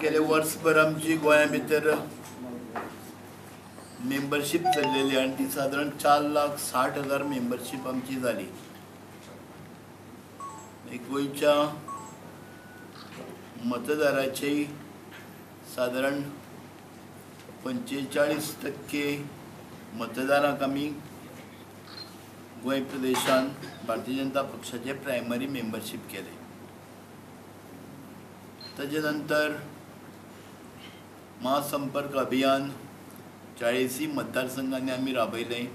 गेले वर्सभर आमची गोंया भितर मेंबरशीप चल्लेली आनी ती सादारण 4,60,000 मेंबरशीप आमची जाली. गोंयच्या मतदाराचे सादारण 45% मतदारांक आमी गोंय प्रदेशान भारतीय जनता पक्षाचे प्रायमरी मेंबरशीप केले. ताजे नंतर महासंपर्क अभियान 40 मतदारसंघांनी आमी राबयलें.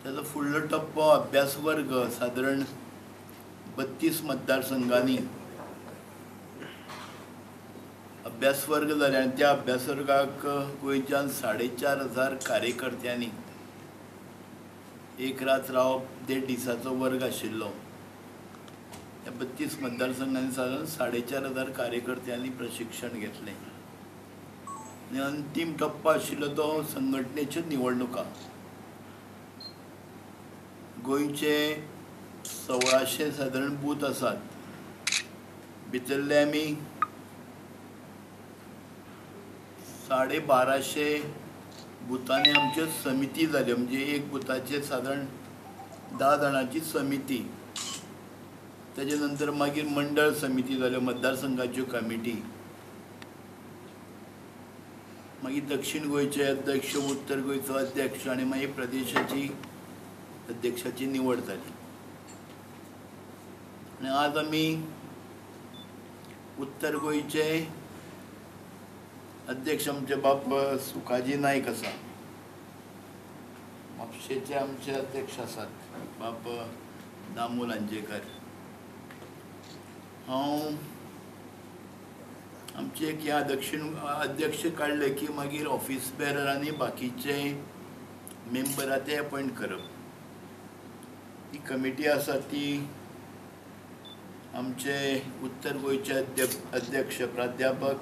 ताजो फुडलो टप्पो अभ्यास वर्ग सादारण 32 मतदारसंघांनी अभ्यास वर्ग जाले आनी त्या अभ्यास वर्गाक गोंयच्यान 4,500 कार्यकर्त्यांनी एक रात रावप 1.5 दिसाचो वर्ग आशिल्लो. त्या 32 मतदारसंघांनी सादारण 4,500 कार्यकर्त्यांनी प्रशिक्षण घेतलें. आनी अंतीम टप्पो आशिल्लो तो संघटनेच्यो निवडणुका. गोंयचे 1,600 सादारण बूथ आसात, भितरले आमी 1250 बुथांनी आमच्यो समिती जाल्यो, म्हणजे एक बुथाचेर सादारण 10 जाणांची समिती. ताजे नंतर मागीर मंडळ समिती जाल्यो, मतदारसंघाच्यो कमिटी, मागीर दक्षिण गोंयचे अध्यक्ष, उत्तर गोंयचो अध्यक्ष आनी मागीर प्रदेशाची अध्यक्षाची निवड जाली. आनी आज आमी उत्तर गोंयचे अध्यक्ष आमचे बाप सुखाजी नायक आसा, म्हापशेचे आमचे अध्यक्ष आसात बाप दामू लांजेकर. हांव आमचे एक ह्या दक्षिण अध्यक्ष काडले की मागीर ऑफिस बेरर आनी बाकीचे मेंबर ते अपॉयंट करप. ही कमिटी आसा ती आमचे उत्तर गोंयचे अध्यक्ष प्राध्यापक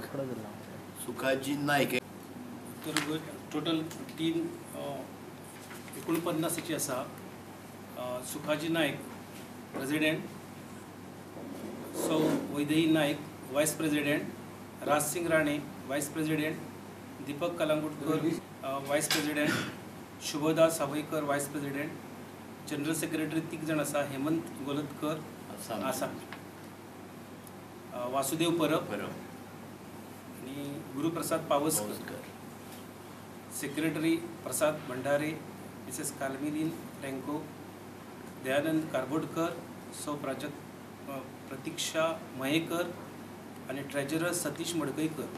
सुखाजी नायक. उत्तर गोंय टोटल 349 आसा. सुखाजी नायक प्रेसिडेंट, सौ Vaidehi Naik vice president, Rajsingh Rane vice president, Deepak Kalangutkar vice president, Shubhada Savaikar vice president, general secretary 3 जाण आसा, हेमंत गोलतकर आसा, वासुदेव परब आनी Guruprasad Pawaskar, secretary Prasad Bhandare, Mrs Carmelin Franco, Dayanand Karbotkar, सौ प्राजक्त प्रतीक्षा मयेकर आनी ट्रेजरर सतीश मडकयकर.